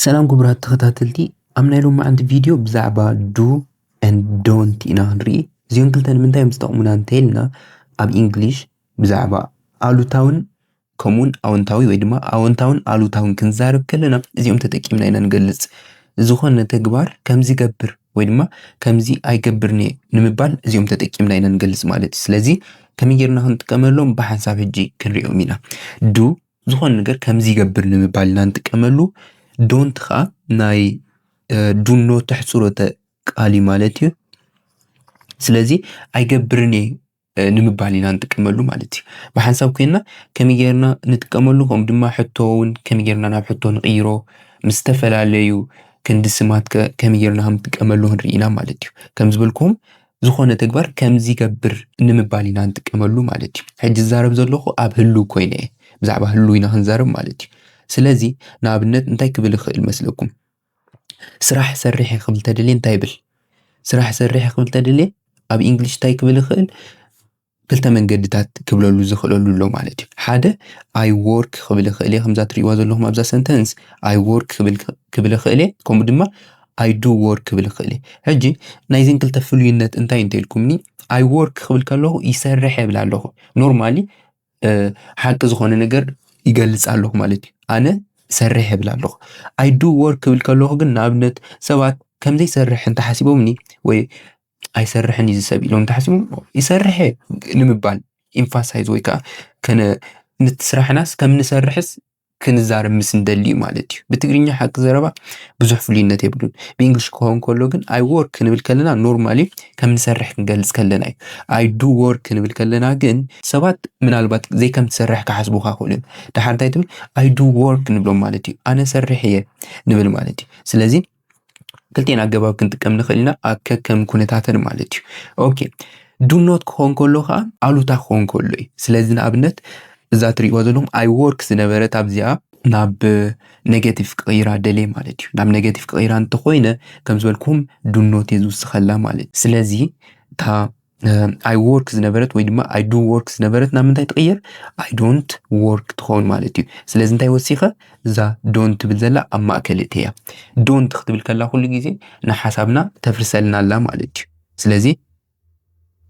ሰላም ክቡራት ተኸታተልቲ፣ ኣብ ናይ ሎማዓንቲ ቪድዮ ብዛዕባ do and don't ኢና ክንርኢ። እዚኦም ክልተ ንምንታይ እዮም ዝጠቕሙና እንተይልና፣ ኣብ ኢንግሊሽ ብዛዕባ ኣሉታውን ከምኡውን ኣወንታዊ ወይ ድማ ኣወንታውን ኣሉታውን ክንዛረብ ከለና እዚኦም ተጠቂምና ኢና ንገልጽ። ዝኾነ ተግባር ከምዚ ገብር ወይ ድማ ከምዚ ኣይገብርን እየ ንምባል እዚኦም ተጠቂምና ኢና ንገልጽ ማለት እዩ። ስለዚ ከመይ ጌርና ክንጥቀመሎም ብሓንሳብ ሕጂ ክንሪኦም ኢና። do ዝኾነ ነገር ከምዚ ይገብር ንምባል ኢና ንጥቀመሉ። don't ኸዓ ናይ do not ተሕፅሮተ ቃል እዩ ማለት እዩ። ስለዚ ኣይገብርን እየ ንምባል ኢና ንጥቀመሉ ማለት እዩ። ብሓንሳብ ኮይና ከመይ ጌርና ንጥቀመሉ፣ ከምኡ ድማ ሕቶ እውን ከመይ ጌርና ናብ ሕቶ ንቕይሮ፣ ምስ ዝተፈላለዩ ክንዲ ስማት ከ ከመይ ጌርና ከም ንጥቀመሉ ክንርኢ ኢና ማለት እዩ። ከም ዝበልኩም ዝኾነ ተግባር ከምዚ ይገብር ንምባል ኢና ንጥቀመሉ ማለት እዩ። ሕጂ ዝዛረብ ዘለኹ ኣብ ህሉው ኮይነ እየ፣ ብዛዕባ ህሉው ኢና ክንዛረብ ማለት እዩ። ስለዚ ንኣብነት እንታይ ክብል ይኽእል መስለኩም? ስራሕ ሰርሕ ክብል ተደልየ እንታይ ይብል? ስራሕ ሰርሕ ክብል ተደልየ ኣብ ኢንግሊሽ እንታይ ክብል ይኽእል? ክልተ መንገድታት ክብለሉ ዝኽእለሉ ኣሎ ማለት እዩ። ሓደ I work ክብል ይኽእል እየ፣ ከምዛ ትሪእዋ ዘለኹም ኣብዛ ሰንተንስ I work ክብል ይኽእል እየ፣ ከምኡ ድማ I do work ክብል ይኽእል እየ። ሕጂ ናይዘን ክልተ ፍሉይነት እንታይ እንተልኩምኒ፣ I work ክብል ከለኹ ይሰርሕ እብል ኣለኹ። ኖርማሊ ሓቂ ዝኾነ ነገር ይገልጽ ኣለኹ ማለት እዩ። ኣነ ሰርሕ እብል ኣለኹ። I do work ክብል ከለኹ ግን ንኣብነት ሰባት ከምዘይሰርሕ እንተሓሲቦምኒ ወይ ኣይሰርሕን እዩ ዝሰብ ኢሎም እንተሓሲቦም ይሰርሕ እየ ንምባል ኢምፋሳይዝ ወይ ከዓ ከነ ንቲ ስራሕናስ ከም ንሰርሕስ ክንዛረብ ምስ እንደሊ ማለት እዩ። ብትግርኛ ሓቂ ዘረባ ብዙሕ ፍሉይነት የብሉን። ብእንግሊሽ ክኸውን ከሎ ግን I work ክንብል ከለና ኖርማሊ ከም ንሰርሕ ክንገልጽ ከለና እዩ። I do work ክንብል ከለና ግን ሰባት ምናልባት ዘይከም ትሰርሕ ክሓስቡኻ ክእሉ እዮም። ደሓር እንታይ ትብል? I do work ንብሎም ማለት እዩ። ኣነ ሰርሕ እየ ንብል ማለት እዩ። ስለዚ ክልቴን ኣገባብ ክንጥቀም ንኽእል ኢና፣ ኣከከም ኩነታተን ማለት እዩ። ኦኬ፣ do not ክኾን ከሎ ከዓ ኣሉታ ክኾን ከሎ እዩ። ስለዚ ንኣብነት እዛ ትሪእዋ ዘለኹም I work ዝነበረት ኣብዚኣ ናብ ኔጌቲቭ ክቕይራ ደልየ ማለት እዩ። ናብ ኔጌቲቭ ክቕይራ እንተኾይነ ከም ዝበልኩም do not እየ ዝውስኸላ ማለት እዩ። ስለዚ እታ I work ዝነበረት ወይ ድማ I do work ዝነበረት ናብ ምንታይ ትቕየር? I don't work ትኸውን ማለት እዩ። ስለዚ እንታይ ወሲኸ? እዛ don't ትብል ዘላ ኣብ ማእከል እትያ። don't ክትብል ከላ ኩሉ ግዜ ንሓሳብና ተፍርሰልና ኣላ ማለት እዩ። ስለዚ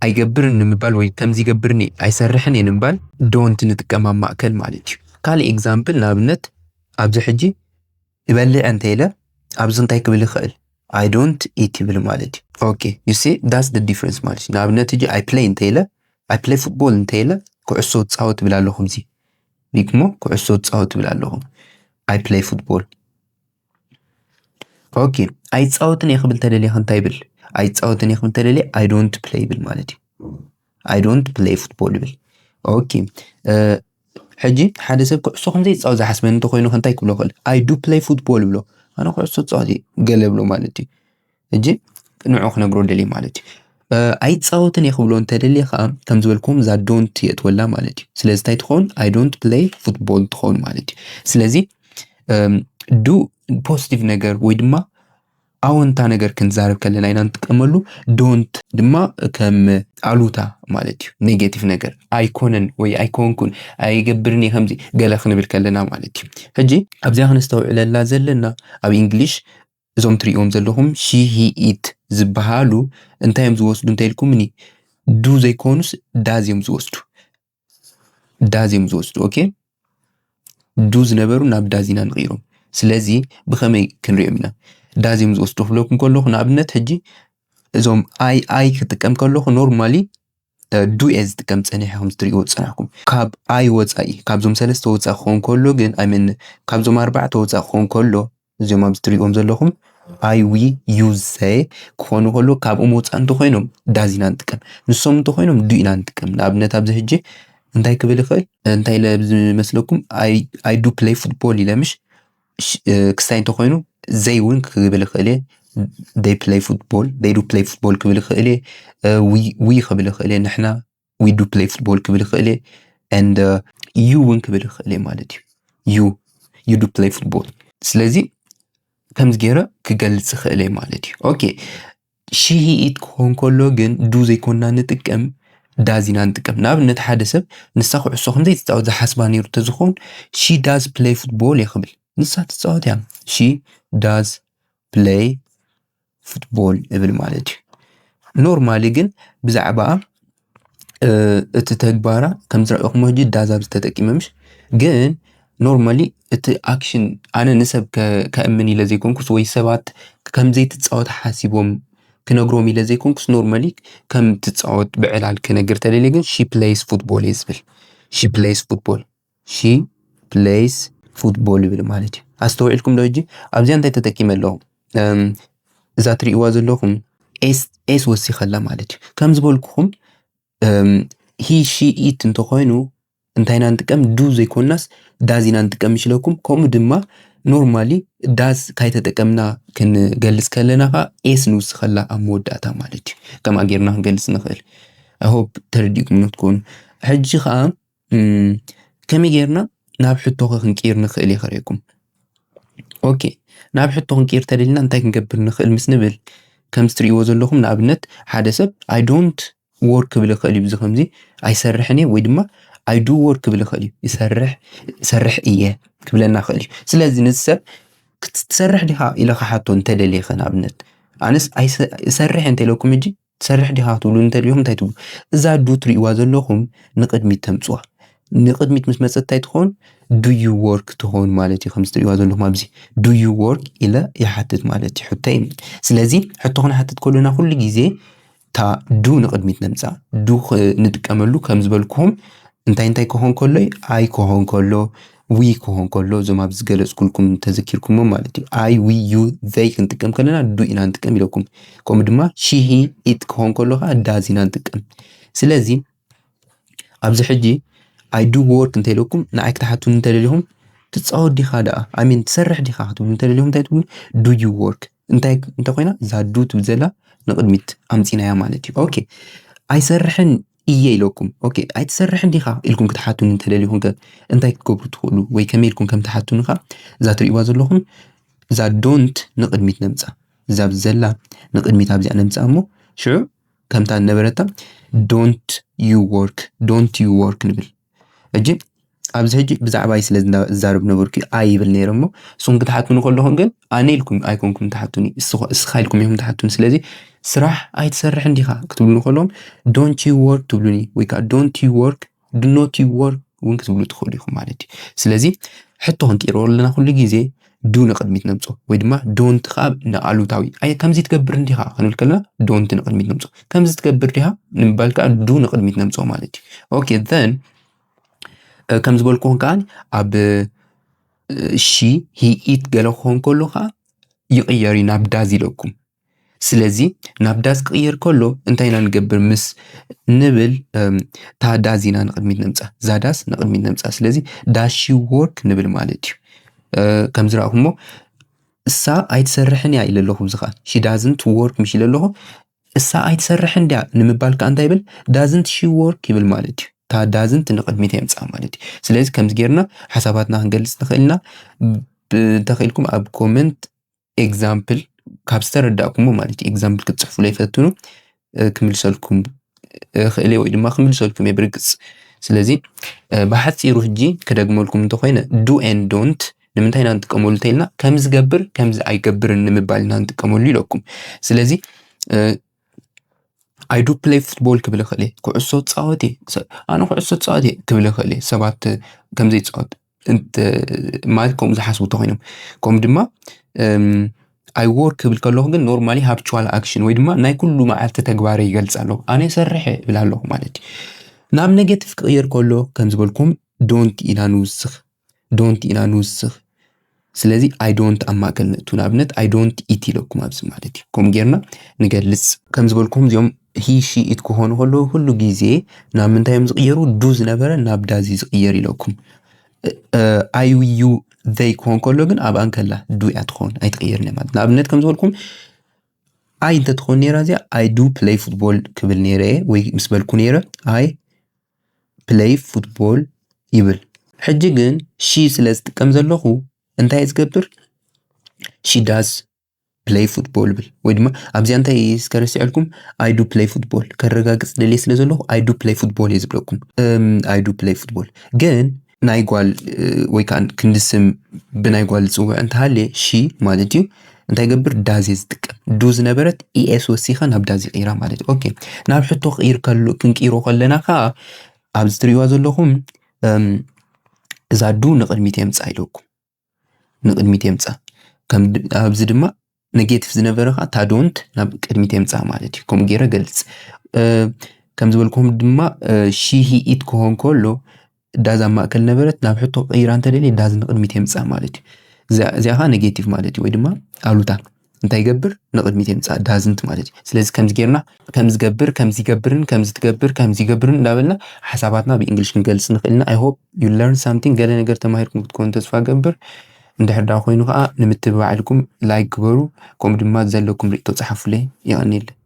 ኣይገብርን ንምባል ወይ ከምዚ ይገብርኒ ኣይሰርሕን እየ ንምባል don't ንጥቀም ኣብ ማእከል ማለት እዩ። ካልእ ኤግዛምፕል ንኣብነት ኣብዚ ሕጂ ይበልዕ እንተ ኢለ ኣብዚ እንታይ ክብል ይኽእል? I don't eat ይብል ማለት እዩ። Okay, you see, that's the difference ማለት እዩ። ንኣብነት ሕጂ I play እንተ ኢለ፣ I play football እንተ ኢለ፣ ኩዕሶ እጻወት እብል ኣለኹ። እዚ ሪክሞ ኩዕሶ እጻወት እብል ኣለኹ። I play football። Okay, ኣይጻወትን እየ ክብል ተደልየ እንታይ ይብል? ኣይጻወትን እየ ክብል ተደልየ I don't play ይብል ማለት እዩ። I don't play football ይብል። Okay, ሕጂ ሓደ ሰብ ኩዕሶ ከም ዘይጻወት ዝሓስበኒ እንተኾይኑ እንታይ ክብሎ ይኽእል? I do play football ይብሎ። ኣነ ኩዕሶ እጻወት እየ ገለ ብሎ ማለት እዩ። ሕጂ ንዑ ክነግሮ ደልየ ማለት እዩ። ኣይጻወትን እየ ክብሎ እንተደልየ ከዓ ከም ዝበልኩም እዛ don't የእትወላ ማለት እዩ። ስለዚ እንታይ ትኸውን? I don't play football ትኸውን ማለት እዩ። ስለዚ do ፖዚቲቭ ነገር ወይ ድማ ኣወንታ ነገር ክንዛረብ ከለና ኢና ንጥቀመሉ። don't ድማ ከም ኣሉታ ማለት እዩ፣ ኔጌቲቭ ነገር። ኣይኮነን ወይ ኣይኮንኩን፣ ኣይገብርን እየ ከምዚ ገለ ክንብል ከለና ማለት እዩ። ሕጂ ኣብዚኣ ክነስተውዕለላ ዘለና ኣብ ኢንግሊሽ እዞም ትሪእዎም ዘለኹም she, he, it ዝበሃሉ እንታይ እዮም ዝወስዱ እንተኢልኩምኒ፣ do ዘይኮኑስ does እዮም ዝወስዱ። Does እዮም ዝወስዱ። Okay፣ do ዝነበሩ ናብ does ኢና ንቕይሮም። ስለዚ ብኸመይ ክንሪኦም ኢና? Does እዮም ዝወስዱ ክብለኩም ከለኹ ንኣብነት ሕጂ እዞም I, I ክጥቀም ከለኹ ኖርማሊ do እየ ዝጥቀም ጸኒሐ ከም ትሪእዎ ዝጸናሕኩም። ካብ I ወጻኢ፣ ካብዞም ሰለስተ ወጻኢ ክኸውን ከሎ ግን፣ I mean፣ ካብዞም ኣርባዕተ ወጻኢ ክኸውን ከሎ እዚኦም ኣብዚ ትሪእዎም ዘለኹም I, we, you, they ክኾኑ ከሎ ካብኦም ወጻኢ እንተኾይኖም does ኢና ንጥቀም። ንሶም እንተኾይኖም do ኢና ንጥቀም። ንኣብነት ኣብዚ ሕጂ እንታይ ክብል ይኽእል? እንታይ ኢለ ዝመስለኩም? I, I do play football ኢለ ምሽ? ክስታይ እንተኾይኑ they እውን ክብል ይኽእል እየ። They play football፣ they do play football ክብል ይኽእል እየ። We, we ክብል ይኽእል እየ። ንሕና we do play football ክብል ይኽእል እየ። And you እውን ክብል ይኽእል እየ ማለት እዩ። You, you do play football። ስለዚ ከምዚ ገይረ ክገልጽ ይኽእል እየ ማለት እዩ። Okay፣ she, he, it ክኾን ከሎ ግን do ዘይኮንና ንጥቀም፣ does ኢና ንጥቀም። ንኣብነት ሓደ ሰብ ንሳ ኩዕሶ ከም ዘይትጻወት ዝሓስባ ነይሩ እንተዝኸውን she does play football እየ ክብል። ንሳ ትፃወት እያ። She does play football እብል ማለት እዩ። Normally ግን ብዛዕባ እቲ ተግባራ ከም ዝረእኹሞ ሕጂ does ኣብዚ ተጠቂመ ምሽ ግን normally እቲ action ኣነ ንሰብ ከእምን ኢለ ዘይኮንኩስ ወይ ሰባት ከም ዘይትፃወት ሓሲቦም ክነግሮም ኢለ ዘይኮንኩስ normally ከም ትፃወት ብዕላል ክነግር ተደልየ ግን she plays football እየ ዝብል። She plays football she plays football ይብል ማለት እዩ። ኣስተውዒልኩም ዶ ሕጂ ኣብዚኣ እንታይ ተጠቂመ ኣለኹ? እዛ ትርእይዋ ዘለኹም ኤስ ኤስ ወሲኸላ ማለት እዩ። ከም ዝበልኩኹም he she it እንተኾይኑ እንታይ ኢና ንጥቀም? Do ዘይኮናስ does ኢና ንጥቀም ምሽ ኢለኩም። ከምኡ ድማ normally does ካይተጠቀምና ክንገልፅ ከለና ከዓ ኤስ ንውስኸላ ኣብ መወዳእታ ማለት እዩ። ከምኣ ጌርና ክንገልፅ ንኽእል። I hope ተረዲእኩም ትኮኑ። ሕጂ ከዓ ከመይ ጌርና ናብ ሕቶኸ ክንቅይር ንኽእል እየ ከርእየኩም። ኦኬ፣ ናብ ሕቶ ክንቅይር ተደሊና እንታይ ክንገብር ንኽእል ምስ ንብል ከምዚ ትርእይዎ ዘለኹም ንኣብነት ሓደ ሰብ I don't work ክብል ይኽእል እዩ። እዚ ከምዚ ኣይሰርሕን እየ ወይ ድማ I do work ክብል ይኽእል እዩ። ይሰርሕ ይሰርሕ እየ ክብለና ይኽእል እዩ። ስለዚ ነዚ ሰብ ክትሰርሕ ዲኻ ኢለ ክሓቶ እንተደልየ ንኣብነት ኣነስ ይሰርሕ እንተ ኢለኩም ሕጂ ትሰርሕ ዲኻ ክትብሉ እንተልዮም እንታይ ትብሉ? እዛ do ትርእይዋ ዘለኹም ንቕድሚት ተምፅዋ። ንቕድሚት ምስ መፀት እንታይ ትኸውን? Do you work ትኸውን ማለት እዩ። ከምዚ ትርእይዋ ዘለኹም ኣብዚ do you work ኢለ ይሓትት ማለት እዩ ሕቶይ። ስለዚ ሕቶ ክንሓትት ከሎና ኩሉ ግዜ እታ do ንቕድሚት ነምፃ። Do ንጥቀመሉ ከም ዝበልኩኹም እንታይ እንታይ ክኾን ከሎ? I ክኾን ከሎ፣ we ክኾን ከሎ፣ እዞም ኣብ ዝገለፅኩልኩም ተዘኪርኩሞ ማለት እዩ። I, we, you, they ክንጥቀም ከለና do ኢና ንጥቀም ኢለኩም። ከምኡ ድማ she, he, it ክኾን ከሎ ከዓ does ኢና ንጥቀም። ስለዚ ኣብዚ ሕጂ I do work እንተኢለኩም ንዓይ ክትሓቱን እንተደሊኹም ትፃወት ዲኻ ደኣ I mean ትሰርሕ ዲኻ ክትብሉ እንተደሊኹም እንታይ ትብሉ? Do you work እንታይ እንተኮይና እዛ do ትብል ዘላ ንቕድሚት ኣምፂናያ ማለት እዩ። ኦኬ ኣይሰርሕን እየ ኢለኩም። ኦኬ ኣይትሰርሕን ዲኻ ኢልኩም ክትሓቱን እንተደሊኹም ከ እንታይ ክትገብሩ ትኽእሉ ወይ ከመይ ኢልኩም ከም ትሓቱኒ ከ እዛ ትርእይዋ ዘለኹም እዛ don't ንቕድሚት ነምፃ። እዛ ዘላ ንቕድሚት ኣብዚኣ ነምፃ እሞ ሽዑ ከምታ ነበረታ don't you work don't you work ንብል። ሕጂ ኣብዚ ሕጂ ብዛዕባ ኣይ ስለ ዝዛረብ ነበርኩ ኣይ ይብል ነይረ እሞ እሱም ክትሓቱኒ ከለኹም ግን ኣነ ኢልኩም ኣይኮንኩም ትሓቱኒ እስኻ ኢልኩም ኢኹም ትሓቱኒ። ስለዚ ስራሕ ኣይትሰርሕን ዲኻ ክትብሉኒ ከለኹም don't you work ትብሉኒ ወይ ከዓ don't you work do not you work እውን ክትብሉ ትኽእሉ ኢኹም ማለት እዩ። ስለዚ ሕቶ ክንቅይሮ ኣለና ኩሉ ግዜ do ንቕድሚት ነምፅኦ ወይ ድማ don't ከዓ ንኣሉታዊ ኣይ ከምዚ ትገብር እንዲኻ ክንብል ከለና don't ንቕድሚት ነምፅኦ። ከምዚ ትገብር ዲኻ ንምባል ከዓ do ንቕድሚት ነምፅኦ ማለት እዩ። ኦኬ then ከም ዝበልኩኹም ከዓ ኣብ she, he, it ገለ ክኾን ከሎ ከዓ ይቕየር እዩ ናብ does ኢለኩም። ስለዚ ናብ does ክቕየር ከሎ እንታይ ኢና ንገብር ምስ ንብል እታ does ኢና ንቕድሚት ነምፃ። እዛ does ንቕድሚት ነምፃ። ስለዚ does she work ንብል ማለት እዩ። ከም ዝረእኹሞ እሳ ኣይትሰርሕን እያ ኢለ ኣለኹ። እዚ ከዓ she doesn't work ምሽ ኢለ ኣለኹ። እሳ ኣይትሰርሕን ድያ ንምባል ከዓ እንታይ ይብል? Doesn't she work ይብል ማለት እዩ። እታ doesn't ንቕድሚት የምፅኣ ማለት እዩ። ስለዚ ከምዚ ጌርና ሓሳባትና ክንገልፅ ንኽእል ኢና። እንተኽኢልኩም ኣብ comment example ካብ ዝተረዳእኩሞ ማለት እዩ example ክትፅሕፉለይ ፈትኑ። ክምልሰልኩም እኽእል ወይ ድማ ክምልሰልኩም እየ ብርግፅ። ስለዚ ብሓፂሩ ሕጂ ክደግመልኩም እንተኮይነ do and don't ንምንታይ ኢና ንጥቀመሉ እንተኢልና ከም ዝገብር ከምዚ ኣይገብርን ንምባል ኢና ንጥቀመሉ ኢለኩም። ስለዚ I do play football ክብል ይኽእል እየ። ኩዕሶ ፃወት እየ። ኣነ ኩዕሶ ፃወት እየ ክብል ይኽእል እየ። ሰባት ከምዘይፃወት ማለት ከምኡ ዝሓስቡ እንተኮይኖም ከምኡ ድማ I work ክብል ከለኹ ግን normally habitual action ወይ ድማ ናይ ኩሉ መዓልቲ ተግባረ ይገልፅ ኣለኹ። ኣነ ይሰርሕ እብል ኣለኹ ማለት እዩ። ናብ negative ክቕየር ከሎ ከም ዝበልኩም don't ኢና ንውስኽ። Don't ኢና ንውስኽ። ስለዚ I don't ኣብ ማእከል ነእቱ። ንኣብነት I don't eat ኢለኩም ኣብዚ ማለት እዩ። ከምኡ ጌርና ንገልፅ። ከም ዝበልኩም እዚኦም he, she, it ክኾኑ ከለዉ ኩሉ ግዜ ናብ ምንታይ እዮም ዝቕየሩ? Do ዝነበረ ናብ does እዩ ዝቕየር ኢለኩም። I, we, you, they ክኾን ከሎ ግን ኣብኣ እንከላ do እያ ትኾን ኣይትቕየርን እያ ማለት። ንኣብነት ከም ዝበልኩም I እንተትኾን ነይራ እዚኣ I do play football ክብል ነይረ እየ ወይ ምስ በልኩ ነይረ I play football ይብል። ሕጂ ግን she ስለ ዝጥቀም ዘለኹ እንታይ እየ ዝገብር? She does play football ይብል ወይ ድማ ኣብዚኣ እንታይ እስከ ረሲዐልኩም I do play football ከረጋግፅ ደልየ ስለ ዘለኹ I do play football እየ ዝብለኩም። I do play football ግን ናይ ጓል ወይ ከዓ ክንዲ ስም ብናይ ጓል ዝፅውዕ እንተሃልየ she ማለት እዩ። እንታይ ገብር? Does እየ ዝጥቀም። Do ዝነበረት E S ወሲኻ ናብ does ይቕይራ ማለት እዩ። Okay፣ ናብ ሕቶ ክቕይር ከሎ ክንቅይሮ ከለና ከዓ ኣብዚ ትሪእዋ ዘለኹም እዛ do ንቕድሚት የምፃ ኢለኩም። ንቕድሚት የምፃ። ኣብዚ ድማ negative ዝነበረ ከዓ እታ don't ናብ ቅድሚት የምፃ ማለት እዩ። ከምኡ ገይረ ገልፅ። ከም ዝበልኩም ድማ she he it ክኾን ከሎ does ኣብ ማእከል ነበረት፣ ናብ ሕቶ ቀይራ እንተደልየ does ንቕድሚት የምፃ ማለት እዩ። እዚኣ ከዓ negative ማለት እዩ፣ ወይ ድማ ኣሉታ። እንታይ ይገብር? ንቕድሚት የምፃ፣ doesn't ማለት እዩ። ስለዚ ከምዚ ጌርና ከምዚ ገብር፣ ከምዚ ገብርን ከምዚ ትገብር፣ ከምዚ ገብርን እንዳበልና ሓሳባትና ብእንግሊሽ ክንገልፅ ንኽእል ኢና። I hope you learn something። ገለ ነገር ተማሂርኩም ክትኮኑ ተስፋ ገብር። እንድሕር ዳ ኮይኑ ከዓ ንምትብባዕ ኢልኩም like ግበሩ፣ ከምኡ ድማ ዘለኩም ርእቶ ፀሓፉለይ። የቐንየለይ።